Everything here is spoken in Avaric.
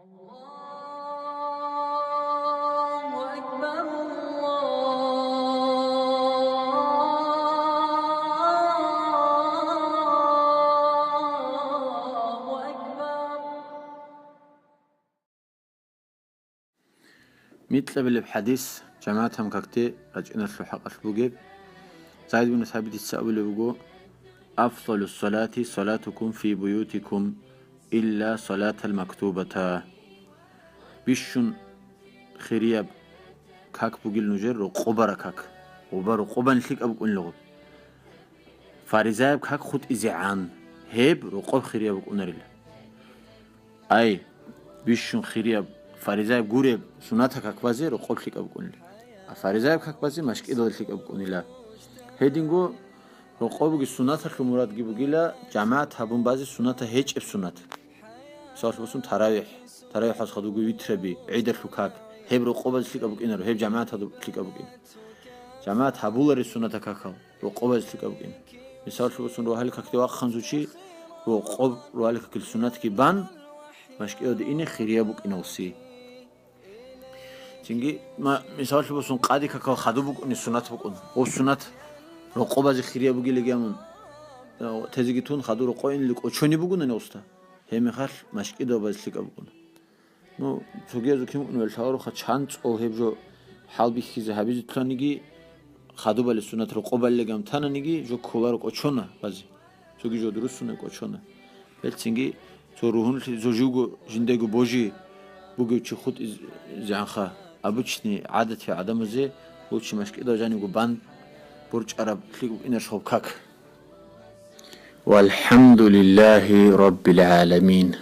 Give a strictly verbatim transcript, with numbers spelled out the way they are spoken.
الله أكبر، الله أكبر. Микьабилеб хӀадис, жамагӀатан какде рачӀиналъул хӀакъалъ бугеб. Зайд бин Сабитица абулеб буго: «Афзалу салати салатукум фи буютикум, илла салатал мактубата». Бищун хирияб как бугил нужер рокъобараб как, гъоба рокъобани лъикӀаб букӀунила гъоб. Фаризаяб как хутӀизегӀан, гьеб рокъоб хирияб букӀунарила. Ай, бищун хирияб, фаризаяб гуреб суннатаб как базе рокъоб лъикӀаб букӀунила. А фаризаяб как базе машкӀидал лъикӀаб букӀунила. Гьединго рокъобги суннаталъул мурадги бугила, жамагӀат гьабун базе суннатаб гьечӀеб суннат. Мисаллъун босун, таравихӀ, таравихӀалъ хадубги витраби, гӀидалъул как, гьеб рокъобазе лъикӀаб букӀинаро, гьеб жамагӀат гьадуб лъикӀаб букӀина. ЖамагӀат гьабуларел суннатаб какал рокъобазе лъикӀаб букӀина. Мисаллъун босун, рогьалил какде вахъанзучи рокъоб рогьалил какил суннатги бан, машкӀиялде ине хирияб букӀиналси. Цинги, ма, мисаллъун босун, къади какал хадуб букӀуни суннат букӀун. Гъоб суннат рокъобазе хирияб бугилигамун, э, тезеги тун хадуб рокъо инли кӀочони бугунани уста. Гьеб мехалъ машкӀидаб базе лъикӀаб букӀун. Ну, цогиязул кин букӀунебали лъалароха, чан цӀол гьеб жо хӀалбихьизе гьабизе лъаниги, хадубали суннат рокъобалилигам тананиги, жо кколаро кӀочона базе. Цоги жо дурусуна кӀочона. Гьелцинги цо ругьунлъи зо живго жиндаго божи бугев чи хутӀизегӀанха, обычный гӀадатиял гӀадамазе гьев чи машкӀидал жанивго бан борчӀараб лъикӀ букӀинарищ гъоб как. ВалхӀамдулиллагьи раббил гӀаламин.